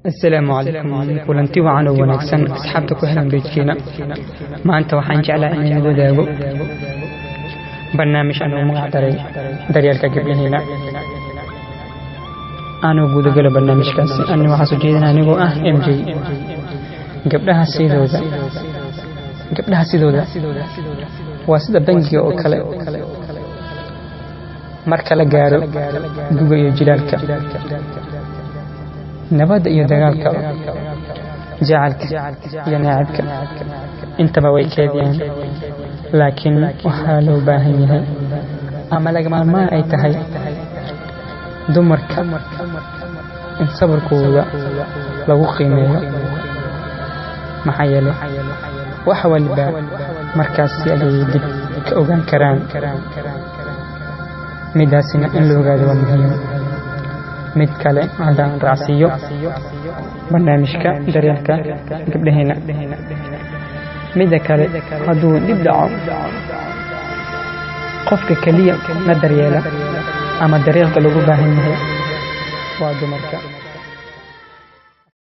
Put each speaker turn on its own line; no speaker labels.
Asalaamu calaykum, kulanti wacan oo wanaagsan, asxaabta ku xiran page-keena. Maanta waxaan jeclaa inaan wadaago barnaamij aan ugu magac daray daryeelka gabdhaheena. Anuu gudagalo barnaamijkaasi, ani waxaa soo jeedina anigoo ah MJ. Gabdhaha sidooda waa sida bangiga oo kale. Marka la gaaro guga iyo jilaalka, nabadda iyo dagaalka, jacalka iyo naacibka, intaba way keediyaan. Laakiin waxaa loo baahan yahay ama lagama maarmaan ay tahay dumarka in sabarkooda lagu qiimeeyo, maxaa yeelay wax walba markaasi ayay dib ka ogaan karaan. Midaasina in la ogaado waa muhiim. Mid kale haddaan raacsiiyo barnaamijka daryeelka gabdhaheena, midda kale, hadduu dhib dhaco, qofka keliya na daryeela ama daryeelka lagu baahan yahay waa dumarka.